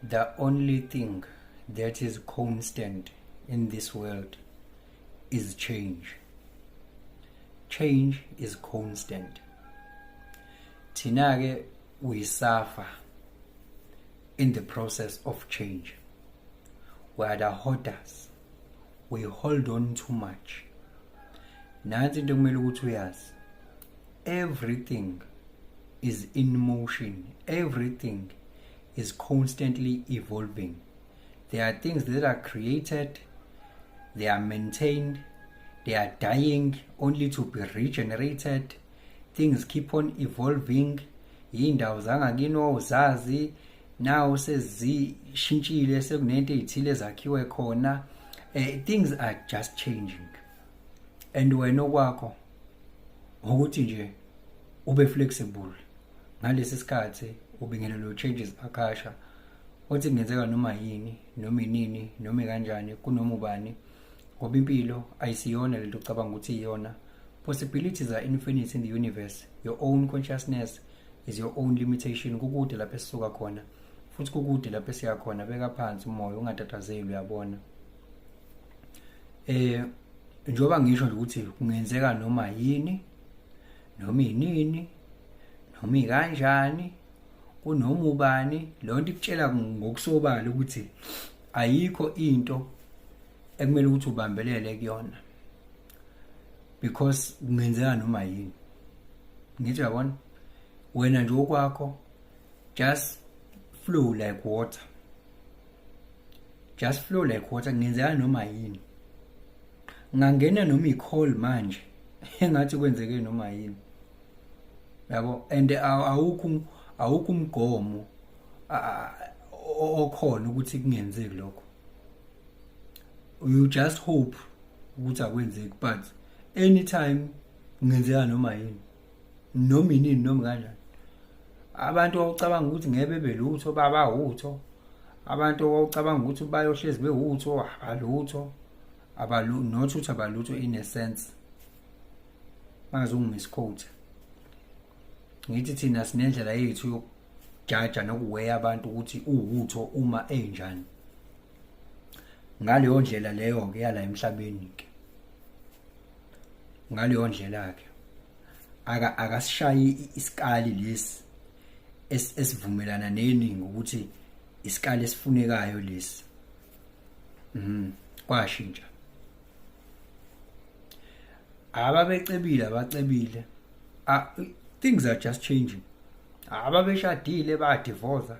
The only thing that is constant in this world is change. Change is constant. Thina ke, we suffer in the process of change. We are the hoarders. We hold on too much. Nansi into kumele ukuthi uyazi: everything is in motion, everything is constantly evolving. There are things that are created, they are maintained, they are dying only to be regenerated. Things keep on evolving. Iy'ndawo zangakini wawuzazi now sezishintshile, sekunento ey'thile ezakhiwe khona. Things are just changing and wena okwakho ukuthi nje ube flexible ngalesi sikhathi ubingelelo changes akasha othi kungenzeka noma yini, noma inini, noma kanjani, kunoma ubani, ngoba impilo ayisiyona lento ocabanga ukuthi iyona. Possibilities are infinite in the universe. Your own consciousness is your own limitation. Kukude lapho esisuka khona futhi kukude lapho esiya khona. Beka phansi umoya, ungatatazeli, uyabona. Njengoba ngisho nje ukuthi kungenzeka noma yini, noma inini, noma ikanjani, kunoma ubani, leyo nto ikutshela ngokusobala ukuthi ayikho into ekumele ukuthi ubambelele kuyona because kungenzeka noma yini. Ngithi uyabona, wena nje okwakho, just flow like water, just flow like water. Kungenzeka noma yini, ngangena noma i-call manje engathi kwenzeke noma yini, yabo. And awukho umgomo okhona ukuthi kungenzeki lokho. You just hope ukuthi akwenzeki, but anytime kungenzeka noma yini, noma inini, noma kanjani. Abantu owucabanga ukuthi ngeke bebe lutho baba utho, abantu owucabanga ukuthi bayohlezi bewutho abalutho, abalu not ukuthi abalutho in a sense, bangaze ungimisquote. Ngithi thina sinendlela yethu yokujaja nokuweya abantu ukuthi uwutho uma enjani. Ngaleyo ndlela leyo ke yala emhlabeni ke, ngaleyo ndlela ke akasishayi isikali lesi esivumelana neningi ukuthi isikali esifunekayo lesi. Kwashintsha. Ababecebile abacebile. Things are just changing. Ababeshadile bayadivorce.